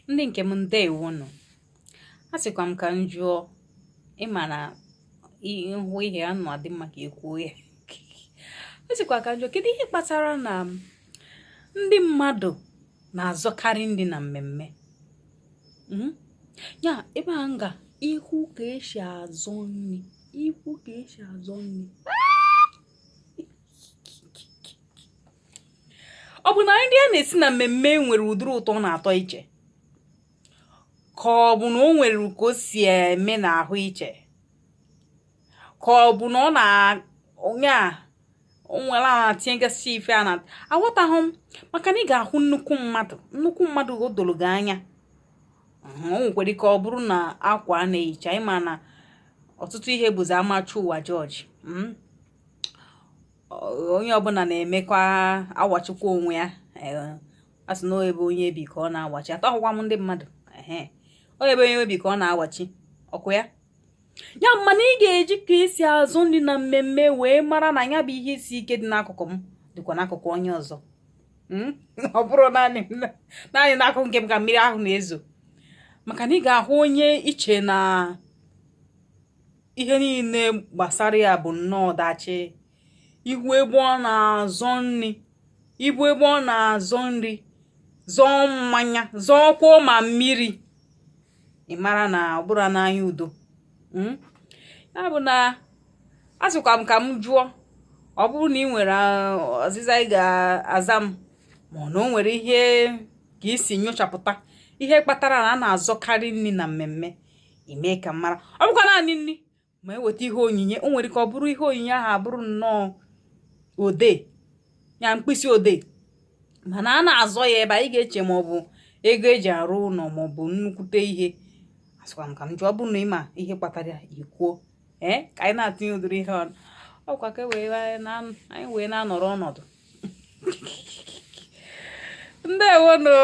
Ndị nke m, ndewonụ. A sịkwa m ka m jụọ, ị ma na ịhụ ihe a na-adị mma ka e kwuo ya. A sịkwa ka m jụọ, kedu ihe kpatara na ndị mmadụ na-azọkarị nri na mmemme? Ya ebe a nga ihu ka esi azọ nri, ihu ka esi azọ nri. Ọ bụ na nri a na-esi na mmemme nwere ụdịrị ụtọ ọ na-atọ iche, ka ọ bụ na o nwere ka o si eme n'ahụ iche, ka ọ bụ na ọ na onye a o nwere a na-atinyegasị ife a na aghọtaghị m. Maka na ị ga-ahụ nnukwu mmadụ, nnukwu mmadụ o doro gị anya, o nwekwara ike ọ bụrụ na akwa a na-ehicha. Ị ma na ọtụtụ ihe bụzi amachi ụwa jọji, Onye ọbụla na-emekwa awachikwa onwe ya. A sị na ebe onye bi ka ọ na-awachi. Atọghịkwa m ndị mmadụ, ehe, ọ ebe onye bi ka ọ na-awachi ọkụ ya. Ya mana ị ga-eji ka esi azọ nri na mmemme wee mara na ya bụ ihe isi ike dị n'akụkụ m dịkwa n'akụkụ onye ọzọ. Ọ bụrụ naanị naanị n'akụkụ nke m ka mmiri ahụ na-ezo. Maka na ị ga-ahụ onye iche na ihe niile gbasara ya bụ nnọọ ọdachi, ihu ebe ọ na-azọ nri, ibu ebe ọ na-azọ nri, zọọ mmanya, zọọkwuo ma mmiri, ị mara na ọ bụrụ n'anya udo. Ya bụ na asịkwa m ka m jụọ, ọ bụrụ na ị nwere ọzịza ị ga-aza m, ma ọ na o nwere ihe ka i si nyochapụta ihe kpatara na a na-azọkarị nri na mmemme, ime ka m mara. Ọ bụkwa naanị nri, ma eweta ihe onyinye, o nwere ike ọ bụrụ ihe onyinye ahụ abụrụ nnọọ odee ya, mkpịsị odee, mana a na-azọ ya ebe anyị ga-eche ma ọ bụ ego eji arụ ụlọ ma ọ bụ nnukwute ihe. Asịkwa m ka m jụọ, ọ bụrụ na ị ma ihe kpatara ya, ikwuo. Ee, ka anyị na-atụnye ụdịrị ihe ọnụ, ọkwa ka anyị wee na-anọrọ ọnọdụ. Ndewonụ.